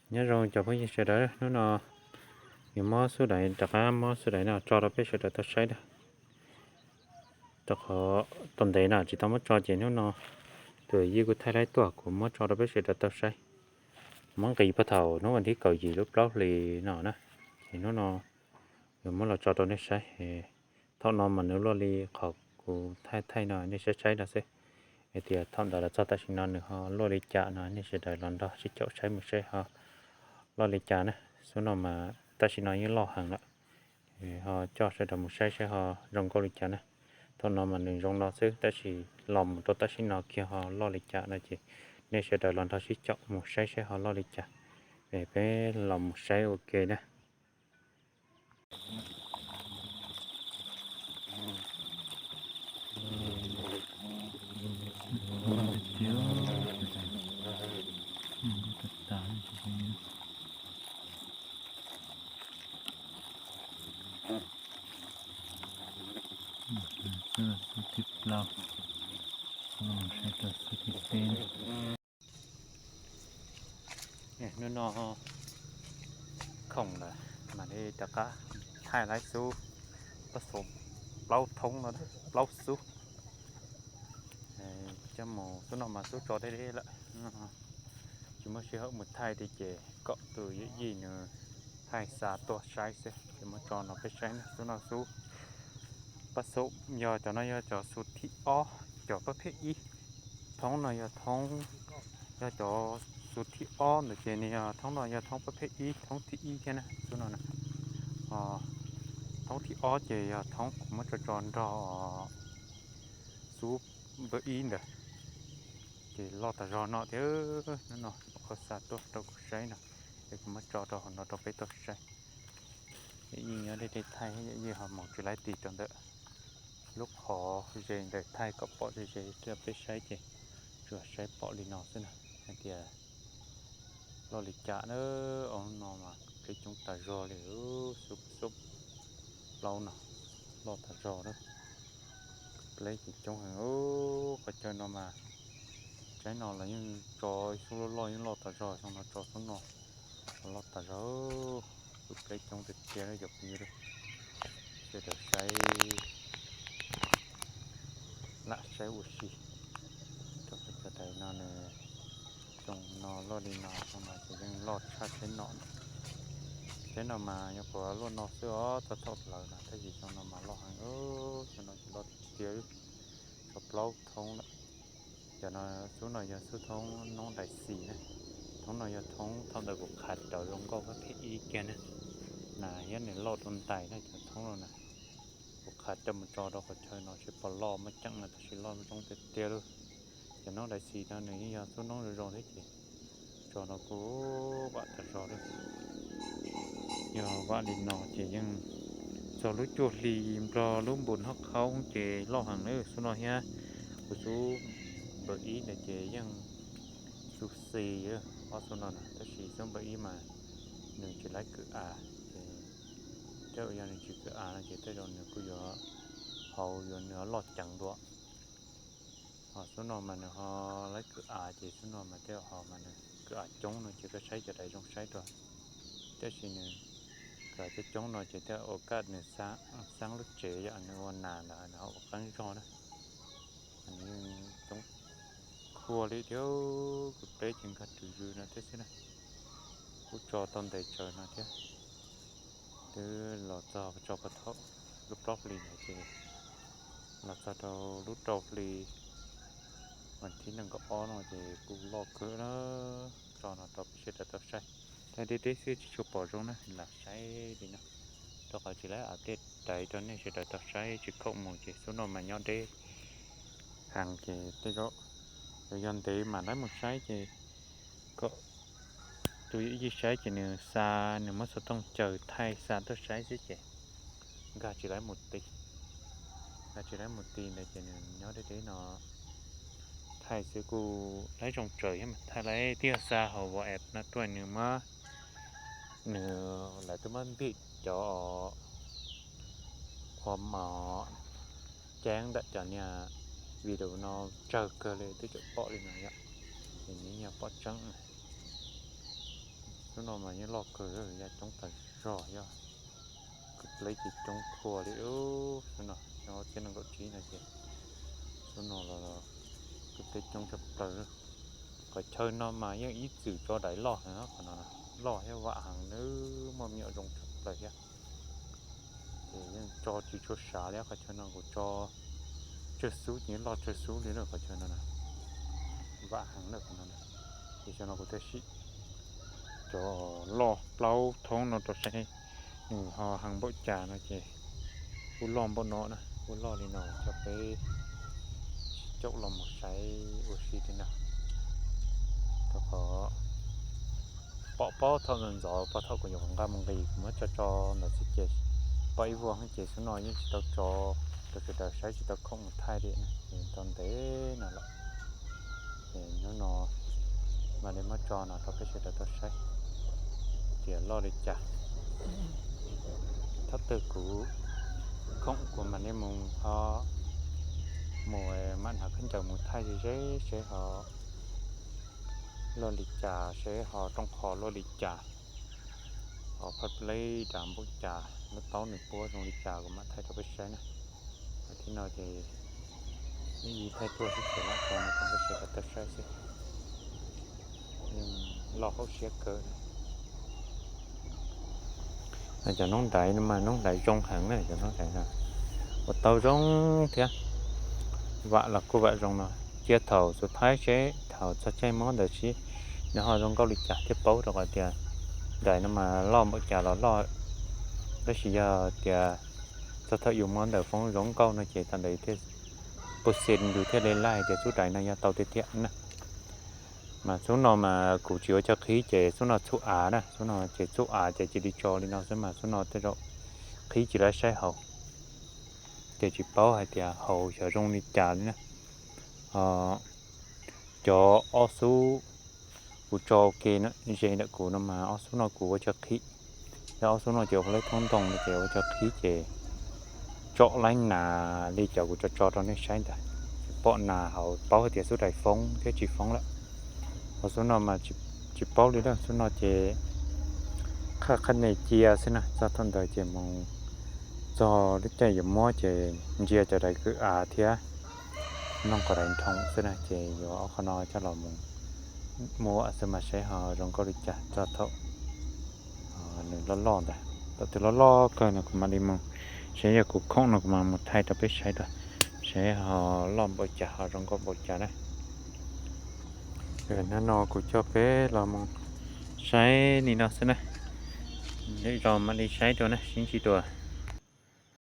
Nyob zoo cov phooj ywg sawv daws, hnub no yuav muab xub daiv, rov qab muab xub daiv no tso rau peb sawv daws tau saib na. Rau qhov tau ntev no tsis tau muab tso ces hnub no tus yij kuj thaij laib tuaj kuv muab tso rau peb sawv daws tau saib. Muab nqis puag thaum hnub vas thib kaum yim lub plaub hlis no na, ces hnub no yuav muab los tso rau nej saib. Thaum no mas nws luaj li qhov kuv thaij thaij no nej saib saib no xwb, hais tias thaum ntawd los txog tam sim no nws ho luaj li cas no nej sawv daws los nrog sib caum saib mus saib ho loj li cas na. Xub no mas tam sim no yeej loj heev lawm, ho coj sawv daws mus saib saib ho zoo nkauj li cas na. Thaum no mas nws zoo no xwb tab sis los mus rau tam sim no kiag ho loj li cas no ces nej sawv daws los nrog sib caum mus saib saib ho loj li cas. Peb los mus saib ua ke na. Xub thib plaub, saib rau xub thib peb. Hnub no khoom lawm, mam li rov qab thaij laib xub, plaub xub, plaub thoob no, plaub xub. Coj mus xub no mas xub tso deb deb lawm, tsis muaj sij hawm mus thaij li ces kom tus yawm yij nws thaij xa tuaj saib xwb, ces muab tso no peb saib na. Xub no xub pab xub, yog cov no yog cov xub thib ob, cov pab phej ib. Thoob no yog thoob, yog cov xub thib ob ntawd ces nws yog thoob no yog thoob pab phej ib, thoob thib ib thiab na xub no na. Thoob thib ob ces yog thoob kuv muab tso tso nrog xub npawb ib ntawd, ces loj tas zog no thiab. Hnub no qhov xa tuaj rau kuv saib no, es kuv muab tso rau hauv no rau peb tau saib. Yawm yij nyob deb deb thaij, yawm yij ho mus tsis laib tis rau ntawm lub qhov ze ntawd thaij kom pom ze ze rau peb saib ces tsuas saib pom li no xwb na. Hais tias loj li cas na, ob no mas pleb coob tas zog li, xub xub plaub no loj tas zog na. Pleb ces coob heev, qhov chaw no mas tsaib no los yeej tso ib xub loj loj yeej loj tas zog, xyoo no tso xub no loj tas zog. Tus pleb coob tiag tiag cov phooj ywg, sawv daws saib, lam saib ua si. Rau qhov chaw no nws xyoo no loj li no, xyoo no ces yeej loj tshaj tsheb no. Tsheb no mas nyuam qhuav luaj no xwb os, txog thaum lawv no, tab sis xyoo no mas loj heev, xyoo no ces loj tiag tiag, txog plaub thoob lawm. Cov no, xub no yog xub thoob noob dais xis na. Thoob no yog thoob thaum ntawd kuv qhav rawv zoo nkauj pab phej ib kiag na. Nas thiab nws loj dua ntais na cov thoob no na. Kuv qhav coj mus tso rau qhov chaw no seb puas loj, muaj ceem no tab sis loj zoo tiag tiag li. Cov noob dais xis no nws yeej yog xub noob zoo zoo thiab ces tso no kuj vam tas zog li. Yog vam li no ces yeej txog lub cuaj hli nplog lub npus noj qhauv ces loj heev na. Xub no thiab kuv xub npawb ib ntawd ces yeej xub xis ob xub no na, tab sis xub npawb ib mas nws tsis laib kwv av ces, tej zaum yog nws tsis kwv av no ces tej zaum nws kuj yuav hauv yuav nws loj ceev dua. Ho xub no mas nws ho laib kwv av ces xub no mas tej zaum ho mas nws kwv av coob no ces koj saib cov dais zoo saib rau. Tab sis nws kwv av coob coob no ces tej zaum ua kaj nws xaab lub tsev yom, nws ua nas ntawd nws ho ua qeeb zog na. Nws yeej coob khuaj li thiab, kuv pleb ces nkag rwg zws no thiab xwb na. Kuj tso tau ntev tsawv no thiab. Twb los txog tso puag thaum lub plaub hlis ntawd ces los txog rau lub rau hli vas thib nees nkaum ob no ces kuj loj kawg na. Tso no rau peb sawv daws tau saib. Thaij deb deb xwb tsis tshua pom zoo na, lam saib li no. Rau qhov tsis laib update daiv rau nej sawv daws tau saib tsis khoom mus ces xub no mas nyob deb heev ces tej zaum yuav yog ntev mam laib mus saib ces kom tus yawm yij saib ces nws xa, nws muab xov tooj caws thaij xa tuaj saib xwb ces nkag tsis laib mus ti. Nkag tsis laib mus ti ntawd ces nws nyob deb deb no thaij xwb kuj laib zoo tsawv thiab mas thaij laib twb yog xa hauv WhatsApp no tuaj nws muab, nws lawv twb muab npij cov qhua mos ceeb ntawm cov niag video no tsawg kawg li twb tseem pom li no yom. Ces nws yog pom tseeb na. Xub no mas yeej loj kawg, ya coob tas zog, yog kwv pleb ces coob kawg li. Xub no xyoo ob txhiab nees nkaum tsib no ces xub no los kwv pleb coob tshaj plaws. Qhov chaw no mas yeej ib txwm tso daim loj heev, qhov no loj thiab vam heev, nws muaj me nyuam zoo tshaj plaws thiab. Ces yeej tso tsis tshua sav li, qhov chaw no kuv tso tsawg xub ces loj tsawg xub li na, qhov chaw no vam heev na, qhov no. Ces xyoo no kuv thiaj sim cov loj plaub thoob no rau saib nws ho heev npaum cas no ces kuj loj npaum no na, kuj loj li no, coj peb sib caum los mus saib ua si li no. Rau qhov pom pob thaum ntxov ntxov, pob thaum kuv yuav nqa mus nqis kuv muab tso tso ntawd xwb ces pom ib vuag ces xub no yeej tsis tau tso rau sawv daws saib, tsis tau khoom mus thaij li na, tau ntev no lawm. Ces hnub no mam li muab tso no rau peb sawv daws tau saib tias loj li cas. Thaum twg kuv khoom kuv mam li mus ho mus mam hnav khaub ncaws mus thaij ze ze seb ho loj li cas, seb ho roob qhov loj li cas, ho phaj pleb dav npaum cas, lub taub nws puab zoo li cas kuv mam thaij rau peb saib na. Thib no ces ib thaij tuaj xwb ces mam tso no rau peb sawv daws tau saib xwb. Yeej loj hauv siab kawg na. Cov noob daiv no mas noob daiv zoo heev na, cov noob daiv no ua tau zoo thiab. Vam los kuj vam zoo no, cia thaum xub thaib seb thaum txog caij mob ntawd seb nws ho zoo nkauj li cas thiaj paub, rau qhov tias daiv no mas loj npaum cas los loj, tab sis yog tias txog thaum yus mob ntawm foob zoo nkauj no ces thaum ntawd thiaj pus xis yus thiaj li laij tias xub daiv no yog tau tiag tiag na. Mas xub no mas kuv tsis ua chaw qhib ces xub no txhub av na, xub no ces txhub av ces cia li tso li no xwb mas xub no tej zaum qhib tsis laib saib hauv, ces tsis paub hais tias hauv xyov zoo li cas li na. Cov ob xub kuv tso ua ke ze ntawm kuv no mas ob xub no kuv ua chaw qhib, yog ob xub no ces ua lawv thoob ntoo no ces ua chaw qhib ces tsom laib nas li cov kuv tso tso rau nej saib ntawd, pom nas hauv paub hais tias xub daiv foob thiab tsis foob lawm. Ho xub no mas tsis paub li lawm, xub no ces qhaj qhaj ne cia xwb na, txog thaum ntawd ces mus txog lub caij yuav muab ces ntsia cov daiv kwv av thiab mloog qhov daiv nrhoov xwb na, ces yuav ob qho no coj los mus muab xwb mas saib ho zoo nkauj li cas txog thaum nws loj loj ntawd. Thaum twg loj loj kawg no kuv mam li mus saib, yog kuv khoom no kuv mam mus thaij rau peb saib dua, saib ho loj npaum cas ho zoo nkauj npaum cas na. Hnub no kuv coj peb los mus saib li no xwb na. Lwm zaus mam li saib dua na, sib ntsib dua.